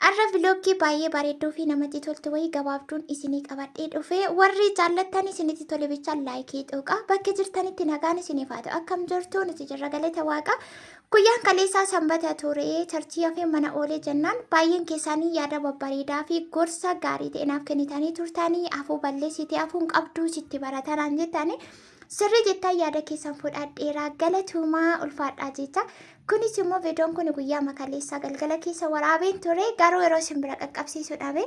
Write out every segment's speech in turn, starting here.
Har'a vlogii baay'ee bareedduu fi namatti toltu wayii gabaabduun isinii qabadhee dhufe. Warri jaallattan isinitti tole bicha like tuqa. Bakka jirtanitti nagaan isiniif haa ta'u. Akkam jirtu? Nuti jirra, galata Waaqa. Guyyaan kaleessaa Sanbata ture. Churchii hafee mana oolee jennaan baay'een keessaanii yaada babbareedaa fi gorsa gaarii ta'e naaf kennitanii turtanii, afuu balleessitee afuun qabduu sitti baratanaan jettanii, sirrii jettan, yaada keessan fudhadheeraa, galatuumaa, ulfaadhaa jecha. Kunis immoo viidiyoon kun guyyaa makaleessaa galgala keessa waraabeen ture, garuu yeroo isin bira qaqqabsiisu dhabe.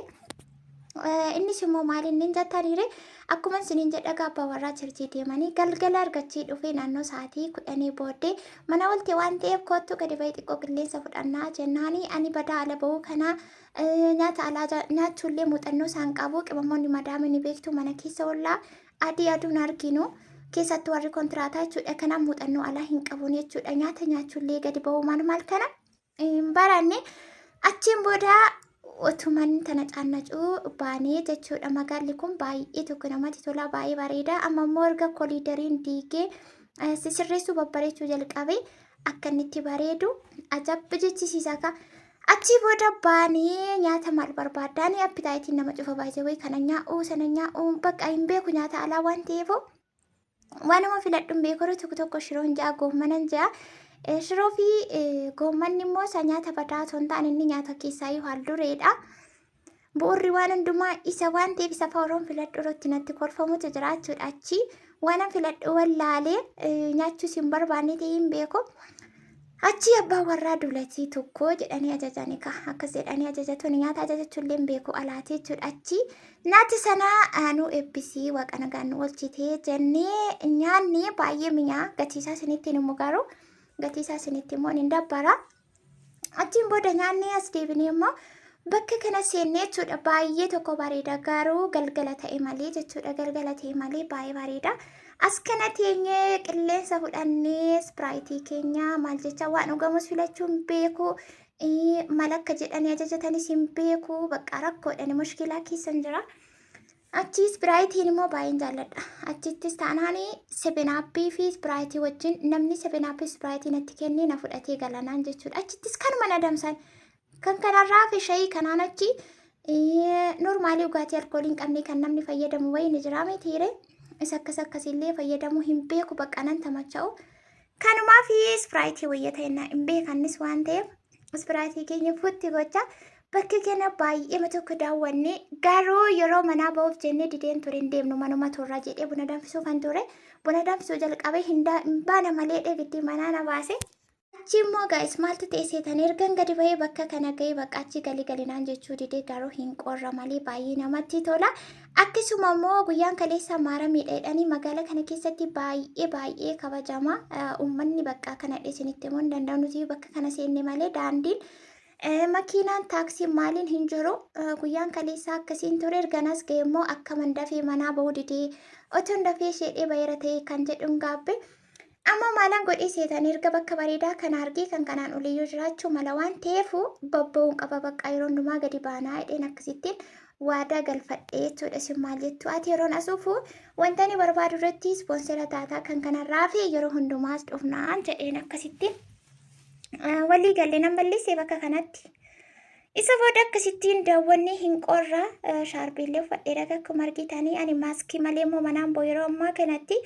Innis immoo maal inni jettaniire, akkuma isiniin jedha, abbaa warraa churchii deemanii galgala argachii dhufee naannoo sa'aatii 10 booddee mana olte waan ta'eef, "Kottu, gadi bahii xiqqoo qilleensa fudhannaa" jennaanii, ani badaa ala bahuu kana, nyaata alaa nyaachuullee muuxannoo isaan qabu. Qimamoonni madaamii ni beektu, mana keessa ollaa, adii aduun arginu, keessattuu warri kontiraataa jechuudha. Kanaaf muuxannoo alaa hin qabuun jechuudha. Nyaata nyaachuullee gadi bahuu maal maal kana hin baranne. Achiin booda otuman tana caannacuu baanee jechuudha. Magaalli kun baay'ee tokko namatti tola, baay'ee bareeda. Amma immoo erga corridoriin diigee sisirreessuu babbareechuu jalqabe, akka inni itti bareedu ajabba jechisiisa ka. Achii booda baanee nyaata maal barbaaddaani, appetiteiin nama cufa baay'ee wayii kana nyaa'uu sana nyaa'uu bakka hin beeku. Nyaata alaa waan ta'eef waanuma filadhu hin beeku. Tokko tokko shiroon ja'a, goommanan ja'a. Shiroo fi goommanni immoo isa nyaata badaa osoo hin taane, inni nyaata keessaayyuu haal dureedha. Bu'urri waan hundumaa isa waan ta'eef, isa fa'a filadhu irratti natti kolfamutu jira jechuudha. Achi waan filadhu wallaalee nyaachuus hin barbaanne ta'ee hin beeku. Achi abbaan warraa "Dulatii tokko" jedhanii ajajani ka. Akkas jedhanii ajajatuun nyaata ajajachuullee hin beeku alaati jechuudha. Achi nyaati sana "Nu eebbisii, Waaqa nagaan nu oolchitee" jennee nyaanni. Baay'ee minyaa, gatiisaa isinitti himu, garuu gatiisaa isinitti immoo hin dabbara. Achiin booda nyaanni as deebinee immoo bakka kana seennee jechuudha. Baay'ee tokko bareeda, garuu galgala ta'e malee jechuudha. Galgala ta'e malee baay'ee bareeda. As kana teenyee qilleensa fudhannee, Spriteii keenya maal jecha, waan dhugamus filachuu hin beeku. Maal akka jedhanii ajajatanis hin beeku. Bakka rakkoodhaan mushkilaa keessan jira. Achi Spriteiin immoo baay'een jaalladha. Achittis taanaan Seven Upii fi Spriteii wajjin namni Seven Upii Spriteii natti kennee na fudhatee galanaan jechuudha. Achittis kanuma na damsan. Kan kanarraa fi shayii kanaan achi normalii dhugaatii alkoolii hin qabne kan namni fayyadamu wayii ni jira mitiire. Isa akkas akkasiillee fayyadamuu hin beeku, bakka nan tamacha'u. Kanumaa fi Spriteii wayya ta'e hin beekannis waan ta'eef, Spriteii keenya fuutti gocha bakka kana baay'ee tokko daawwanne. Garuu yeroo manaa ba'uuf jennee dideen ture, "Hin deemnu, manuma turra" jedhee buna danfisuu kan ture. Buna danfisuu jalqabee hin baana malee dheegitti manaa na baase. Achi immoo guys, maaltu ta'e seetan? Ergan gadi bahee bakka kana ga'ee, bakka achi galii galinaan jechuu didee, garuu hin qorra malee baay'ee namatti tola. Akkasuma immoo guyyaan kaleessa maaramiidha jedhanii magaalaa kana keessatti baay'ee baay'ee kabajama. Uummanni bakka kana isinitti himuu hin danda'u. Nuti bakka kana seenne malee daandiin makiinaan taaksiin maaliin hin jiru. Guyyaan kaleessaa akkasiin ture. Erganas ga'e immoo akka mandafee manaa bahuu didee, otoon dafee isheedhee baheera ta'e kan jedhuun gaabbe. Amma maalaan godhee seetan? Erga bakka bareedaa kana argee, kan kanaan oliyyuu jiraachuu mala waan ta'eef, babba'uun qaba, bakka yeroo hundumaa gadi baanaa jedheen akkasittiin waadaa galfadhee jechuudha. Isin maal jettu? Ati yeroon asuufu wanta ani barbaadu irratti sponsor taataa, kan kanarraa fi yeroo hundumaas dhufnaan jedheen akkasittiin walii galee nan balleessee bakka kanatti. Isa booda akkasittiin daawwannee, hin qorra, shaarbiillee uffadhee akkuma argitanii. Ani maaskii malee immoo manaan ba'u yeroo ammaa kanatti.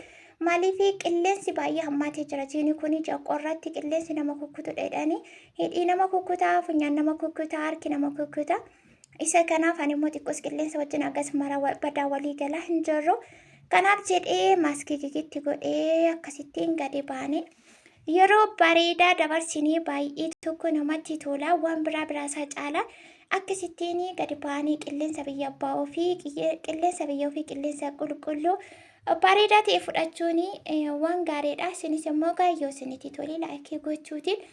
Maaliif? Qilleensi baay'ee hammaatee jira. Jiini kun ija qorratti qilleensi nama kukkutudha jedhanii, hidhii nama kukkutaa, funyaan nama kukkutaa, harki nama kukkutaa. Isa kanaaf ani immoo xiqqoos qilleensa wajjin akkas mara badaa walii galaa hin jirru. Kanaaf jedhee maaskii gigitti godhee akkasittiin gadi baane. Yeroo bareedaa dabarsinee, baay'ee tokko namatti tola. Waan biraa biraasaa caala akkasittiin gadi ba'anii qilleensa biyya abbaa ofii, qilleensa biyya ofii, qilleensa qulqulluu bareedaa ta'e fudhachuun waan gaariidha. Isinis immoo gaayyoo isinitti tole like gochuutiin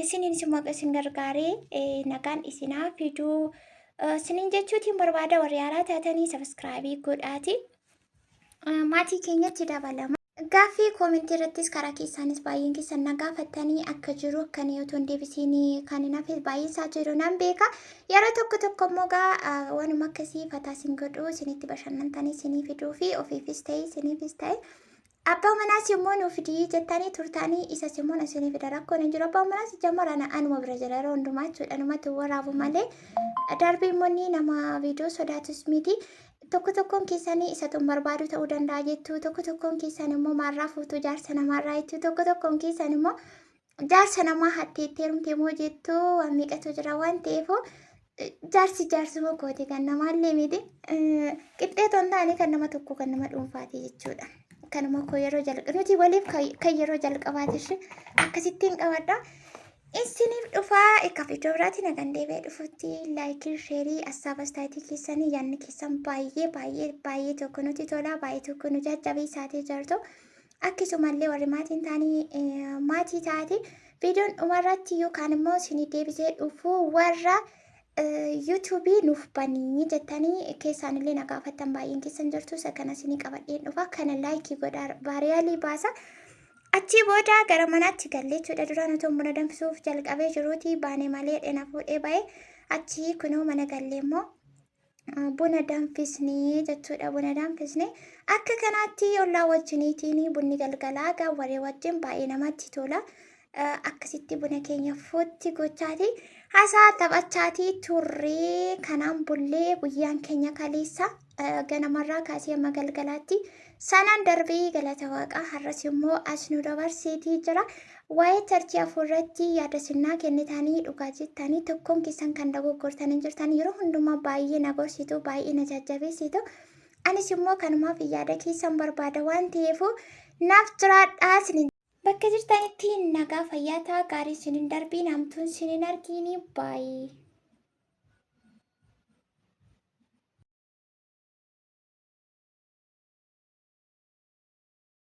isiniinis immoo isin gargaaree nagaan isinaa fiduu isiniin jechuutiin barbaada. Warri haaraa taatanii subscribe godhaati. Maatii keenyatti dabalama. Gaaffii commentii irrattis karaa keessaanis baay'een keessan na gaafattanii akka jiru, akkan otoo hin deebisiin kan hin hafe baay'een isaa jiru nan beeka. Yeroo tokko tokko immoo gaa waanuma akkasii fataa isin godhu, isinitti bashannantanii isinii fiduu fi ofiifis ta'e isiniifis ta'e. Abbaa manaas immoo nuuf fidii jettanii turtanii isas immoo isinii fida rakkoon hin jiru. Abbaan manaas jammaraan anuma bira jira yeroo hundumaa jechuudha. Namatti waraabu malee darbii immoo inni nama viidiyoo sodaatus miti. Tokko tokkoon keessanii isatu hin barbaadu ta'uu danda'a jettu. Tokko tokkoon keessan immoo maarraa fuutuu jaarsa namaarraa jettu. Tokko tokkoon keessan immoo jaarsa namaa hattee itti heerumte moo jettu waan meeqatu jira waan ta'eef jaarsi jaarsuma kooti kan namaallee miti. Qixxee otoo hin taane kan nama tokko kan nama dhuunfaati jechuudha. Kanuma koo yeroo jalqa nuti waliif kan yeroo jalqabaati akkasittiin qabadha. Isiniif dhufaa egaa viidiyoo biraatiin nagaan deebi'ee dhufutti laayikii sheerii assaaba astaayitii keessanii yaadni keessan baay'ee baay'ee baay'ee tokko nuti tolaa baay'ee tokko nu jajjabeessaatii jirtu. Akkasumallee warri maatiin taanii maatii taate viidiyoon dhumarratti yookaan immoo isinii deebisee dhufuu warra yuutuubii nuuf banii jettanii keessaan illee na gaafattan baay'een keessan jirtu isa kana isinii qabadheen dhufa kana laayikii godhaa baariyaalii baasa. Achii booda gara manaatti galle jechuudha. Duraan otoo buna danfisuuf jalqabee jiruuti baane malee dhena fuudhee ba'e. Achii kunoo mana galle immoo buna danfisne jechuudha. Buna danfisne akka kanaatti ollaa wajjiniitiin bunni galgalaa gaawwaree wajjin baay'ee namatti tola. Akkasitti buna keenya fuutti gochaati haasaa taphachaati turree kanaan bullee guyyaan keenya kaleessa ganamarraa kaasee amma galgalaatti sanaan darbee galata waaqaa har'as immoo as nu dabarseetii jira. Waa'ee charchii afuurratti yaada sinnaa kennitanii dhugaa jettanii tokkoon keessan kan dogoggortanii jirtan yeroo hundumaa baay'ee na gorsitu baay'ee na jajjabeessitu. Anis immoo kanumaaf yaada keessan barbaada waan ta'eef naaf jiraadhaa isin. Bakka jirtanitti nagaa fayyaa ta'a gaarii isin hin darbiin hamtuun isin hin argiin baay'ee.